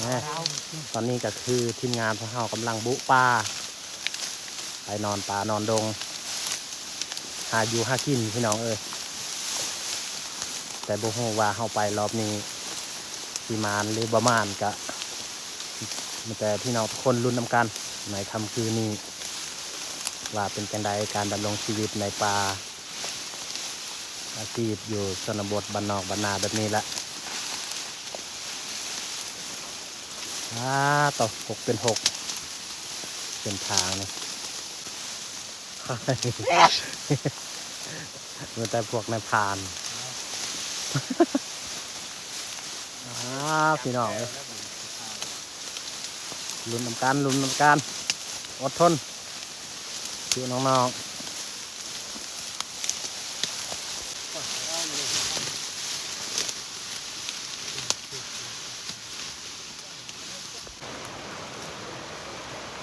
ນະ ຕອນນີ້ກໍຄືທີມງານພວກເຮົາກຳລັງບຸປາ ໄປນອນປ່ານອນດົງ ຫາຢູ່ຫາກິນພີ່ນ້ອງເອີຍ. ແຕ່ບໍ່ຮູ້ວ່າເຮົາໄປລອບນີ້ຊິໝານຫຼືບໍ່ໝານ ກະມີແຕ່ພີ່ນ້ອງທຸກຄົນລຸ້ນນຳກັນໃນຄ່ຳຄືນນີ້ ວ່າເປັນຈັ່ງໃດການດຳລົງຊີວິດໃນປ່າ ອາຊີບຢູ່ຊົນນະບົດບ້ານນອກບ້ານນາແບບນີ້ແຫຼະ. ອາໂຕ ຫົກເປັນຫົກ ເສັ້ນທາງນີ້ ມີແຕ່ພວກນາຍພານ. ອາ ພີ່ນ້ອງເອີຍ ລຸ້ນນຳກັນ ລຸ້ນນຳກັນ ອົດທົນ ຢູ່ນ້ອງໆ.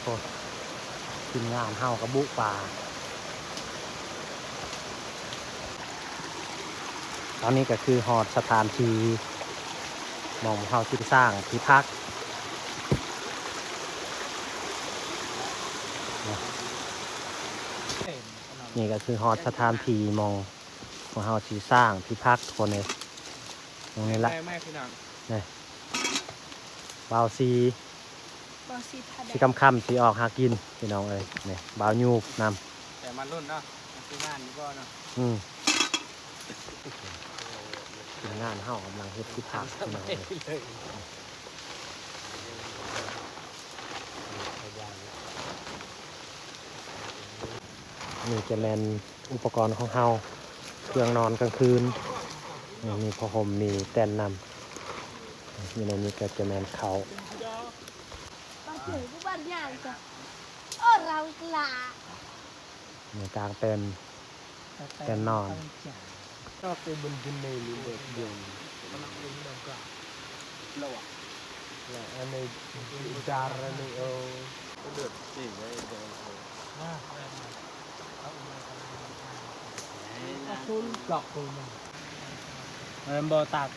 ໂອ້ ທີມງານເຮົາກໍບຸປ່າ. ຕອນນີ້ກໍຄືຮອດສະຖານທີ່ໝ່ອງເຮົາຊິໄປສ້າງທີ່ພັກ. ນີ້ກໍຄືຮອດສະຖານທີ່ໝ່ອງພວກເຮົາຊິສ້າງທີ່ພັກ ທຸກຄົນເອີຍ. ໝ່ອງນີ້ລະ ແມ່ນພີ່ນ້ອງ ນີ້ ບ່າວສີ ບ່າວສີພາແດງ ຊິຄ່ຳໆຊິອອກຫາກິນ ພີ່ນ້ອງເອີຍ. ນີ້ ບ່າວຫຍູບນຳ ແຕ່ມາລຸ້ນເນາະ ມັນຊິງາມຢູ່ບໍ່ເນາະ. ອືມ ທີມງານເຮົາກຳລັງເຮັດທີ່ພັກ ພີ່ນ້ອງເອີຍ. ນີ້ຈະແມ່ນອຸປະກອນຂອງເຮົາ ເຄື່ອງນອນກາງຄືນ ມີຜ້າຫົ່ມ ມີແຕນນຳ. ຢູ່ໃນນີ້ກໍຈະແມ່ນເຂົ້າ ມາເຈີຜູ້ບ້ານຍ່າງກະ ໂອ້ ເຮົາກະລາ ມີກາງເຕັນ ເຕັນນອນ. ເອີ ບໍ່ຕັດ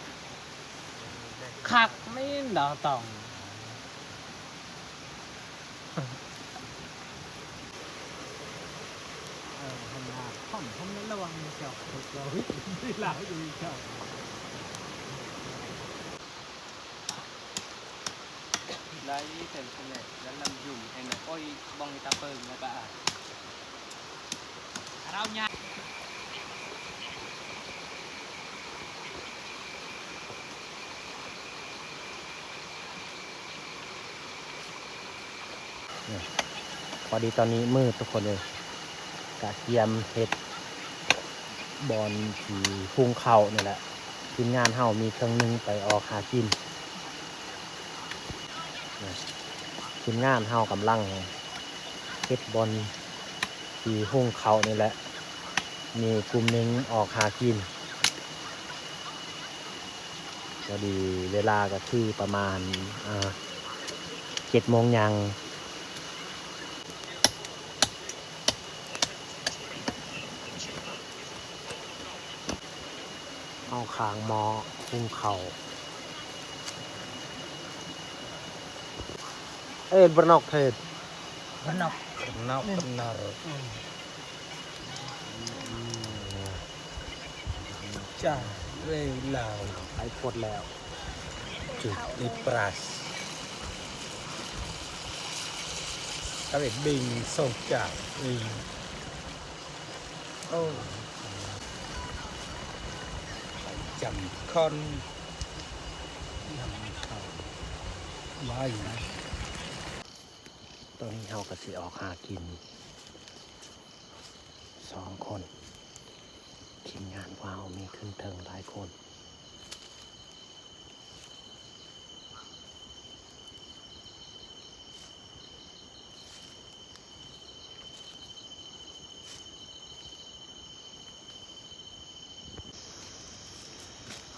ຄັກນີ້ດາວຕອງ ເອີ ຫັ້ນນາ ຄອມ ຄອມລະວັງເຈົ້າ ເຈົ້າ ເຈົ້າ ລາວຢູ່ເທິງພຸ້ນແຫຼະ ລະນຳຍຸ່ມໃຫ້ນະ ໂອ້ຍ ບ້ອງຕາເປີງລະກະ ພໍດີຕອນນີ້ມືດທຸກຄົນເອີຍ ກະກຽມເຮັດບ່ອນທີ່ຫຸງເຂົ້ານີ້ແຫຼະ. ທີມງານເຮົາມີເຄິ່ງໜຶ່ງໄປອອກຫາກິນ. ທີມງານເຮົາກຳລັງເຮັດບ່ອນທີ່ຫຸງເຂົ້ານີ້ແຫຼະ ມີກຸ່ມໜຶ່ງອອກຫາກິນ. ພໍດີເວລາກໍຄືປະມານ ອ່າ ເຈັດໂມງຫຍັງ. ເອົາຂ້າງໝໍ້ຫຸງເຂົ້າ. ເອີ ບຣະນອກເທດ ບຣະນອກ ບຣະນອກ ບຣະນອກ ຈາເວລາ ໄປຄົດແລ້ວ ຈຸດຕິປາສ ກະເວດບິງ ສົ່ງຈາກ ໂອ້ ໄປຈຳຄອນ ນຳເຂົ້າໄວ້ນະ. ຕອນນີ້ເຮົາກໍຊິອອກຫາກິນສອງຄົນ ທີມງານພວກເຮົາມີຂຶ້ນເທິງຫຼາຍຄົນ.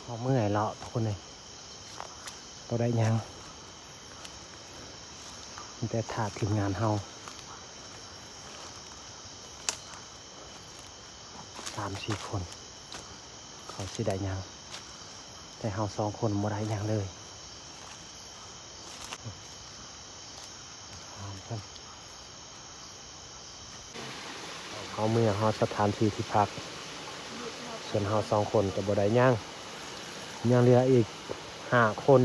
ເຮົາເມື່ອຍແລ້ວທຸກຄົນເອີຍ ບໍ່ໄດ້ຫຍັງ ມີແຕ່ຖ້າທີມງານເຮົາສາມສີ່ຄົນ ເຂົາຊິໄດ້ຫຍັງ ແຕ່ເຮົາສອງຄົນບໍ່ໄດ້ຫຍັງເລີຍ. ເຮົາເມືອຮອດສະຖານທີ່ທີ່ພັກ ສ່ວນເຮົາສອງຄົນກໍບໍ່ໄດ້ຫຍັງ ຍັງເຫຼືອອີກຫ້າຄົນ.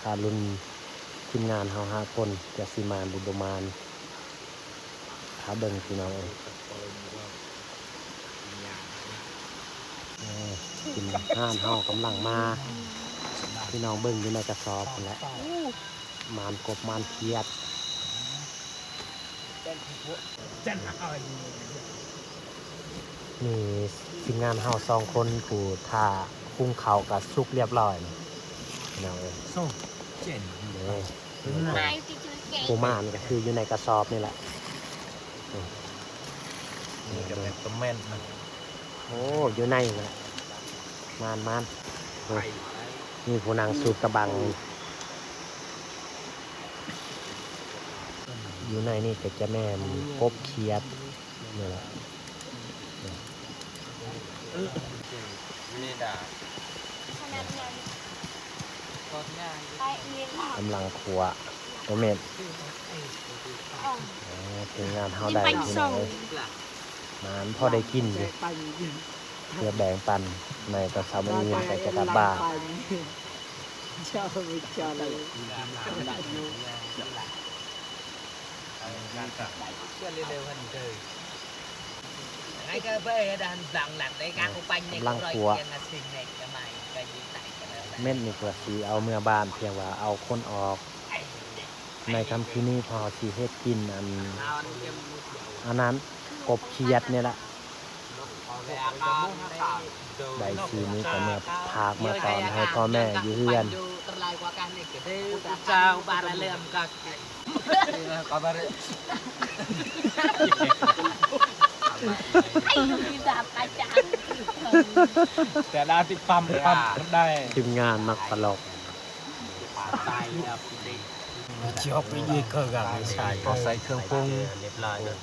ຖ້າລຸ້ນທີມງານເຮົາຫ້າຄົນຈະຊິມານຫຼືບໍ່ມານ ຖ້າເບິ່ງພີ່ນ້ອງເອີຍ. ເອີ ທີມງານເຮົາກຳລັງມາ ພີ່ນ້ອງເບິ່ງຢູ່ໃນກະສອບຫັ້ນແຫຼະ ມານກົບມານຂຽດ. ມີທີມງານເຮົາສອງຄົນຜູ້ຖ້າ ຫຸງເຂົ້າກໍສຸກລຽບຮ້ອຍນີ້ ພີ່ນ້ອງເອີຍ. ນີ້ ຜູ້ມານກໍຄືຢູ່ໃນກະສອບນີ້ແຫຼະ. ນີ້ກໍແມ່ນ ໂອ້ ຢູ່ໃນແຫຼະ ມານໆ. ໂອ້ ມີຜູ້ນັ່ງສູບຕະບັງ ຢູ່ໃນນີ້ກໍຈະແມ່ນກົບຂຽດນີ້ແຫຼະ. ກຳລັງຂົ້ວ ບໍ່ແມ່ນ ເອີ ທີມງານເຮົາໄດ້ ພີ່ນ້ອງເອີຍ ມານພໍໄດ້ກິນຢູ່ ເພື່ອແບ່ງປັນໃນຕອນເຊົ້າມື້ອື່ນກໍຈະກັບບ້ານ. ກຳລັງຂົ້ວ ເມັດນີ້ກໍຊິເອົາເມືອບ້ານ ພຽງວ່າເອົາຄົນອອກ ໃນຄ່ຳຄືນນີ້ ເພາະເຮົາຊິເຮັດກິນອັນ ອັນນັ້ນ ກົບຂຽດນີ້ແຫຼະ. ໄດ້ຊື້ນີ້ກໍເມືອຝາກມາຕ້ອນໃຫ້ພໍ່ແມ່ຢູ່ເຮືອນ. ທີມງານນັກຕະຫຼົກ ຊິເອົາໄປຍິງເຂົາກັນ ໃສ່ເຄື່ອງປຸງ ລຽບຮ້ອຍເນາະ.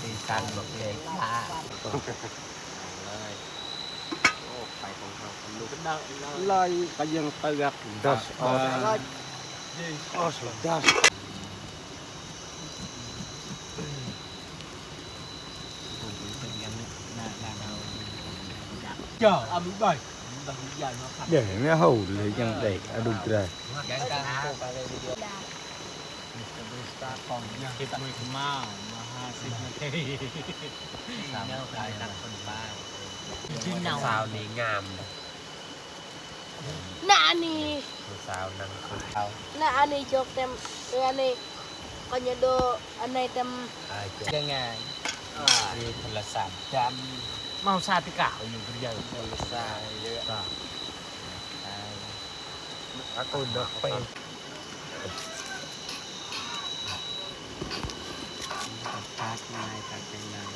ສີສັນບັກເດງ ໂອ້ ໄຟຂອງເຮົາທະລຸ ໄລ່ກະຍັງເຕືອກ ດາສອອສ ດາສ. ເຈົ້າ ເອົາໄປ ເດີ ແນວເຮົາເລີຍຍັງໄດ້ອະດຸນຕຣາຍ. ເກັບມາ ມາຫ້າສິບນາທີ ສາມນາທີ ຜູ້ສາວນີ້ງາມ ໜ້າອັນນີ້ ຜູ້ສາວນັ່ງຄືເຂົາ ໜ້າອັນນີ້ຈົກແຕ່ ເອີ ອັນນີ້ ກໍຍັງໂດ ອັນໃນແຕ່ ອ່າ ເຈົ້າງ່າຍ ອ່າ ມີໂທລະສັບ ຈຳ ເມົາຊາຕິກາຢູ່ຄົນດຽວ ໂທລະສັບເຍອະ ອາ ອາກຸນເນາະ ໄປ ປາກມາຍ ປາກຈັງນາຍ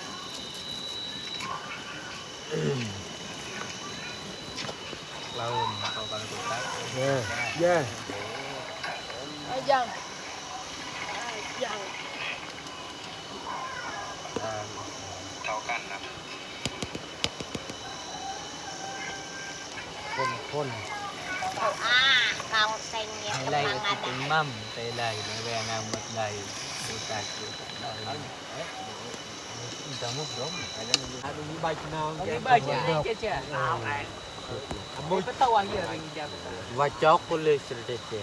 ລາວເຂົ້າກັນໄປ ເຢ້ ເຢ້ ອາຍັງ ອາຍັງ ເທົ່າກັນນະ. ຄົນ ຄົນ ເອົາ ອາ ເອົາເສັງເຮັດ ໄລ ມັນ ເປັນມັມ ໄປໄລ ແວນາໝົດໄລ ບໍ່ຕາຍ ບໍ່ຕາຍ ວ່າຈອກຄົນເລີຍ ເສຍເດຊະ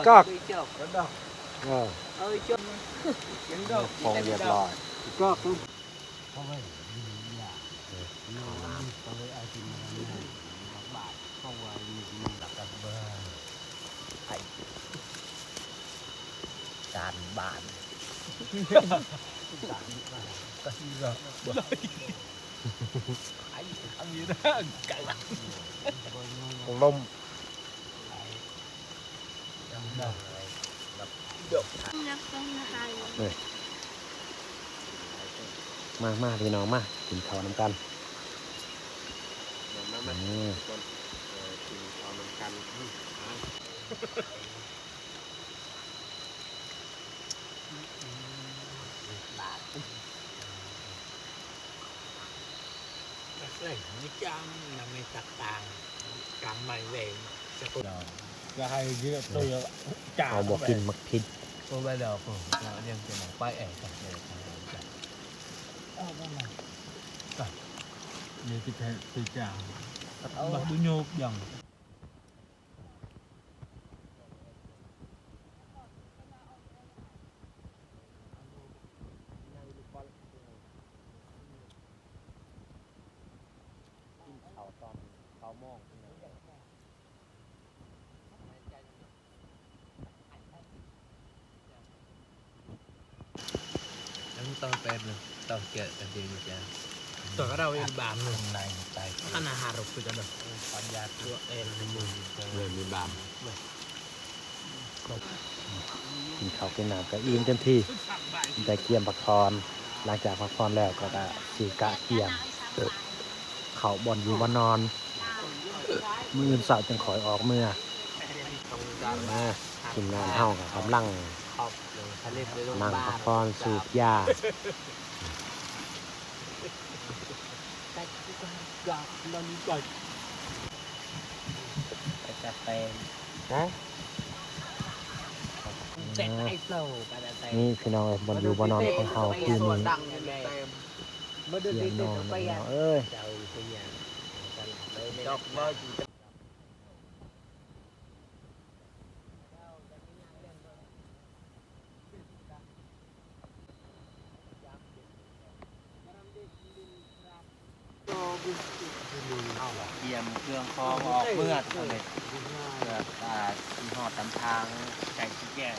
ກອກ ເອີ ເອີ ຈອກ ຂອງລຽບຮ້ອຍ ກອກ. ຈານບານ ລົມ. ມາ ມາ ພີ່ນ້ອງ ມາ ກິນເຂົ້ານຳກັນ ມາ ມາ ມາ ອືມ ທຸກຄົນ ເອີ ກິນເຂົ້ານຳກັນ ອືມ ມາ. ເຮົາບໍ່ກິນໝາກພິກ Cô bay đầu cô, là anh em kia là quay ảnh cả để cả. Ờ, vâng, vâng. Cả. Như cái thế, cái chả. Ờ. Bắt đứa nhô đằng. ກິນເຂົ້າຕອນເກົ້າໂມງ Em tao pet nè, tao kẹt cái gì nè cha. Tao cái đầu em bàn nè. Hôm nay tao ăn là hà rục cái đó. Con da của em. Người bị bàn. ກິນເຂົ້າກິນນ້ຳກໍອີ່ມເຕັມທີ່ ໄດ້ກຽມພັກຜ່ອນ. ຫຼັງຈາກພັກຜ່ອນແລ້ວກໍ ກໍຊິກະກຽມເຂົ້າບ່ອນຢູ່ບ່ອນນອນ ມື້ອື່ນເຊົ້າຈຶ່ງຄ່ອຍອອກເມືອ. ທີມງານເຮົາກໍກຳລັງນັ່ງພັກຜ່ອນສູບຢາ. ກາແຟ ຮະ? ນີ້ພີ່ນ້ອງເອີຍ ບ່ອນຢູ່ບ່ອນນອນຂອງເຮົາຄືນນີ້. ຕຽມນອນພີ່ນ້ອງເອີຍ. ກຽມເຄື່ອງຂອງອອກເມືອ ເພື່ອ ອ່າ ຊິຮອດຕາມທາງ ໃກ້ຊິແຈ້ງ.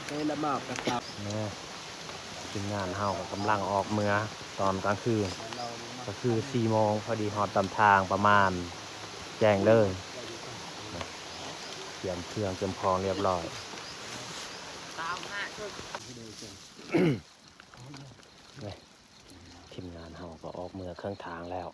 ເອີ ລະໝາກກະສັບ ແມ່ນ ທີມງານເຮົາກໍກຳລັງອອກເມືອຕອນກາງຄືນ ກໍຄືສີ່ໂມງ ພໍດີຮອດຕາມທາງປະມານແຈ້ງເລີຍ. ກຽມເຄື່ອງກຽມຂອງລຽບຮ້ອຍ. ນີ້ ທີມງານເຮົາກໍອອກເມືອເຄິ່ງທາງແລ້ວ.